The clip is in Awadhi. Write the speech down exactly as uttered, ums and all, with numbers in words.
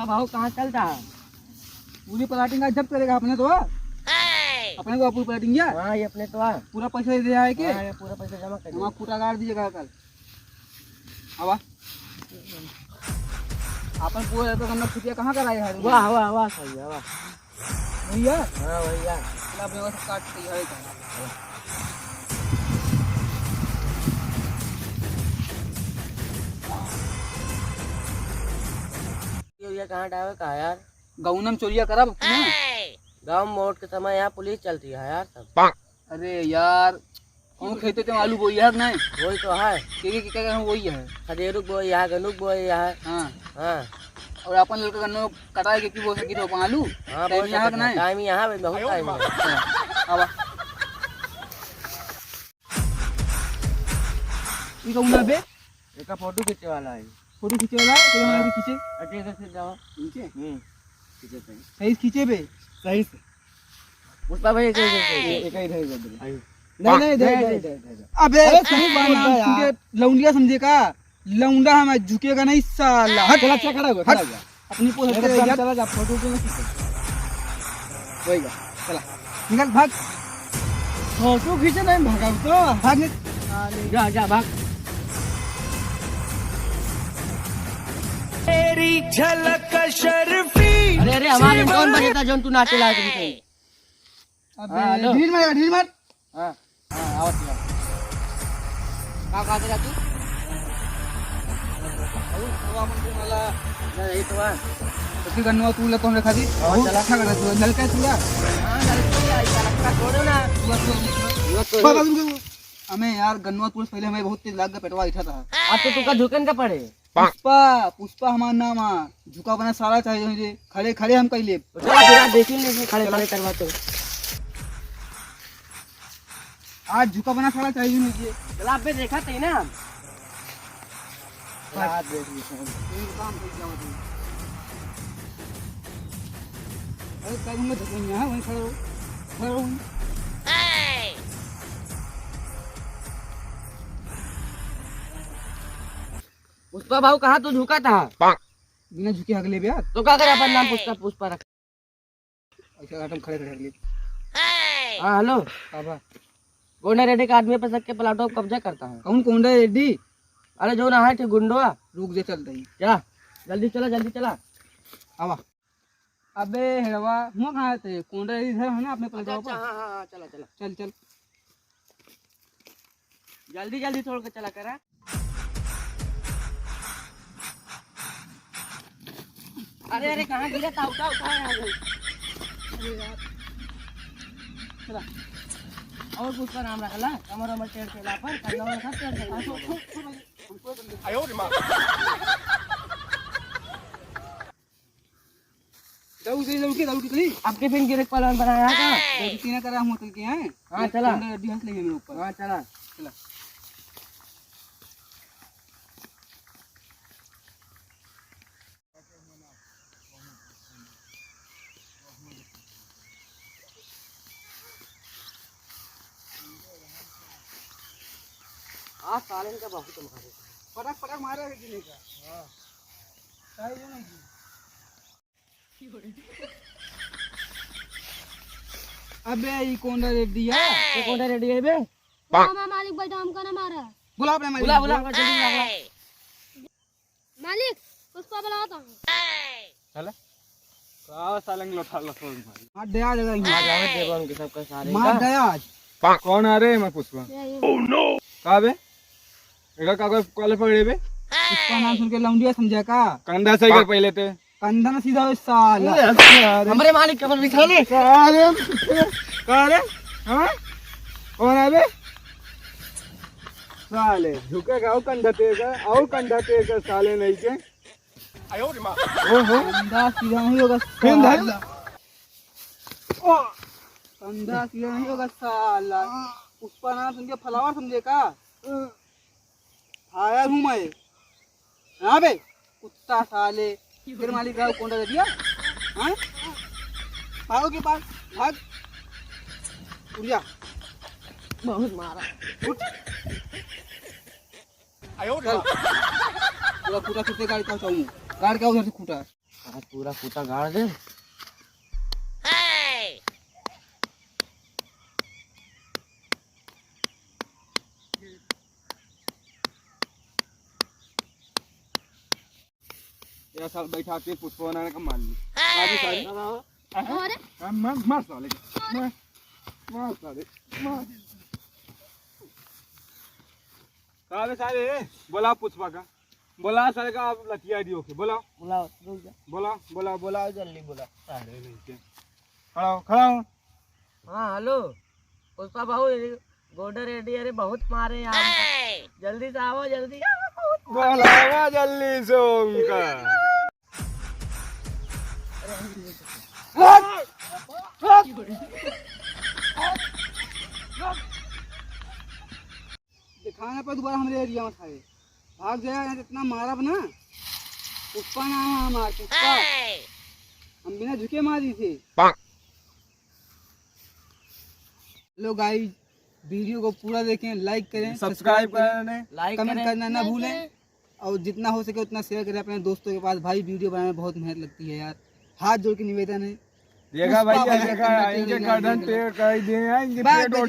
भाव कहाँ चलता है? पूरी प्लाटिंग का जब्त करेगा अपने तो, हाँ? अपने तो पूरी प्लाटिंग क्या? हाँ, ये अपने तो है। पूरा पैसा दे आए के? हाँ, ये पूरा पैसा जमा कर हमारा दिया। खूटा गाड़ दीजिएगा कल। आवा। अपन पूरा तो हमने खुटिया कहाँ कराए है? वाह, वाह, वाह, सही है, वाह। भैया? हाँ, भैया। चला, अपने को सब काट के तैयार है। ये भैया कहाँ डावे का यार? गाँव में चोरिया करब अपने। गाँव में वोट के समय यहाँ पुलिस चलती है यार सब। अरे यार, कौन खेते ते आलू बोई है कि नहीं? वही तो है। के, के, के, के, वही है। खदेरुक बोई है, गनुक बोई है। हाँ। हाँ। और अपन लड़का गन्नो कटाए के की बोल सकी तो अपन आलू? हाँ, टाइम बोल यहाँ सकते कि हैं। नहीं? टाइम यहाँ पे बहुत टाइम है। हाँ, आवा। ई कौन है बे? एका फोटो खींचे वाला है। फोटो खींचे वाला है? तो यहाँ हाँ। भी खींचे। अच्छा, इधर से जाओ। खींचे? हम्म। खींचे सही। सही से खींचे बे। सही से। पुष्पा भाई, एक, एक, एक, एक। ए-, एक ही रहेगा इधर। नहीं, नहीं, इधर, नहीं, इधर, नहीं। इधर, इधर, इधर। अबे, अरे, सही बात है यार। तुझे लौंडिया समझे का? लौंडा हमें झुकेगा नहीं साला। हट। चला, चला, खड़ा हो, खड़ा हो। अपनी पोल हट। चला जा, फोटो तो नहीं खींचे। वही का, चला। निकल, भाग। फोटो खींचे नहीं, भागा तो। भाग, निकल। जा, जा, भाग। तेरी झलक शर्फी। अरे, अरे, हमारे कौन बजे था, जोन तू नाचे लायक नहीं? अबे, हाँ, हेलो। ढील मार, ढील मार। हाँ, हाँ, आवत बा। का कहत रहा तू? अरे, तो अपन के वाला, ना, यही तो बा। तो फिर गन्नवा तू ले, कौन रखा दी? हाँ, बहुत चला। अच्छा कर रहा तू, नलका है तू यार। हाँ, नलका है, ऐसा लगता छोड़ो ना। तू, तू, तू। बाबा, तुम क्यों? हमें यार, गन्नवा तू पहले हमें बहुत तेज लाग गया, पेटवा उठा था। अब तो तुका झुकन का पड़े। पुष्पा, पुष्पा हमार नाम आ। झुका बना साला चाहे जो मुझे खड़े खड़े हम कह लेब। चला, बिना देखे नहीं, खड़े खड़े करवा तो। आज झुका बना साला चाहे जो मुझे। चला, अबे देखा थे ना हम। चला, आज देख ली हम। यही काम कर दिया मतलब। अरे, कल मैं झुकेंगे, हाँ, वहीं खड़े हो। खड़े हो वहीं। पुष्पा भाऊ, कहाँ तू झुका था? बिना झुके हग लेबे यार। तो का करे, अपन नाम पुष्पा, पुष्पा रख। ऐसा घाटम खड़े खड़े हग ले। हाँ, हेलो। का बा? कोंडा रेड्डी का आदमी पे सबके प्लाटों को कब्जा करता है। कौन कोंडा रेड्डी? अरे जो ना है, ठीक गुंडवा। रुक जे, चल दही। जा, जल्दी चला, जल्दी चला। आवा। अबे हेड़वा, हुआ कहाँ थे? कोंडा इधर है ना अपने अच्छा, प्लाटवा अच्छा, पर। हाँ, हाँ, हाँ, चला, चला। चल, चल। जल्दी, जल्दी तोड़ के चला करा। अरे, अरे, कहाँ गिरा था? उठा, उठा, यहाँ से। अरे यार। चला। और कुछ का नाम रखला, कमर वमर टेढ़ कैला पर, कंधा वमर सब टेढ़ कैला पर। आयो रे माँ। दाऊ दे, दाऊ के, दाऊ के करी। आपके फिर गिरे के पहलवान बनाया है का? दाऊ तीन करा हम होटल के हैं। हाँ, चला। कोंडा रेड्डी हंस लेंगे मेरे ऊपर। हाँ, चला। चला। आज साले इनका बहुत मारे। पटक, पटक मारे है कि नहीं का? हाँ। सही है ना जी? अबे, ई कोंडा रेड्डी है? ये कोंडा रेड्डी है बे? हाँ, मालिक, बैठा, हमका ना मारा। बुला अपने मालिक बुला, को। बुला, जल्दी बुला, बुला। मालिक, उसको बुलाता हूँ। चले। का साले लोटा लो, छोड़ मार। मार दे आज, अगर मार जावे देबा उनके सबका सारे मार का। दे आज। कौन आ रहे हैं, मैं पुष्पा? ये, ये। का बे? एका कागज काले पकड़े बे? उसका नाम सुन के लौंडिया समझा का? कंधा सही कर पहले ते। कंधा ना सीधा हो साला। अरे, अच्छा, अरे। हमरे मालिक के ऊपर बिछा ले। अरे, का रे? हाँ? कौन है बे? साले, झुकेगा, और कंधा तेज है, और कंधा तेज है, साले नहीं के। आयो रे माँ। ओहो। कंधा सीधा नहीं होगा फिर धर। साला। ओ। कंधा सीधा नहीं होगा साला। उसका नाम समझे, फलावर समझे का? आया हूँ मैं। हाँ बे, कुत्ता साले। तेरे मालिक का कोंडा दे दिया? हाँ? भागो के पास, भाग। उठ जा। बहुत मारा। उठ। आयो रे चल। पूरा खूटा खींच के गाड़ी का उठाऊँ। गाड़ी का उधर से खूटा। आज पूरा खूंटा गाड़ दे। ये साल बैठा के पुष्पा बनाने का मान ली। अरे सारी। अरे। हाँ, मार, मार साले के। मार, मार साले, मार। साले, साले, बोला पुष्पा का। बोला साले का, आप लतिया दियो के। बोला। बोला, रुक जा। बोला, बोला, बोला, जल्दी बोला। अरे नहीं के। खड़ा हो, खड़ा हो। हाँ, हेलो। पुष्पा बाबू, ये गोंडा रेड्डी, अरे बहुत मारे यार। जल्दी से आओ, जल्दी आओ, बहुत मारे। बोलावा जल्दी से उनका। दिखाना पर दोबारा हमरे एरिया में खाए। भाग जाए, यहाँ इतना मारब ना। पुष्पा नाम है हमार, पुष्पा। हम बिना झुके मारी थे। हेलो गाइस, वीडियो को पूरा देखें, लाइक करें, सब्सक्राइब सब्सक्राइब करें, करें, लाइक कमेंट करें, करना ना लाइक भूलें करें। और जितना हो सके उतना शेयर करें अपने दोस्तों के पास। भाई, वीडियो बनाने में बहुत मेहनत लगती है यार, हाथ जोड़ के निवेदन है। देखा भाई, पुष्पा ये भाई देखा, इनके गर्दन टेढ़ कर दिए हैं, इनके बात पेट और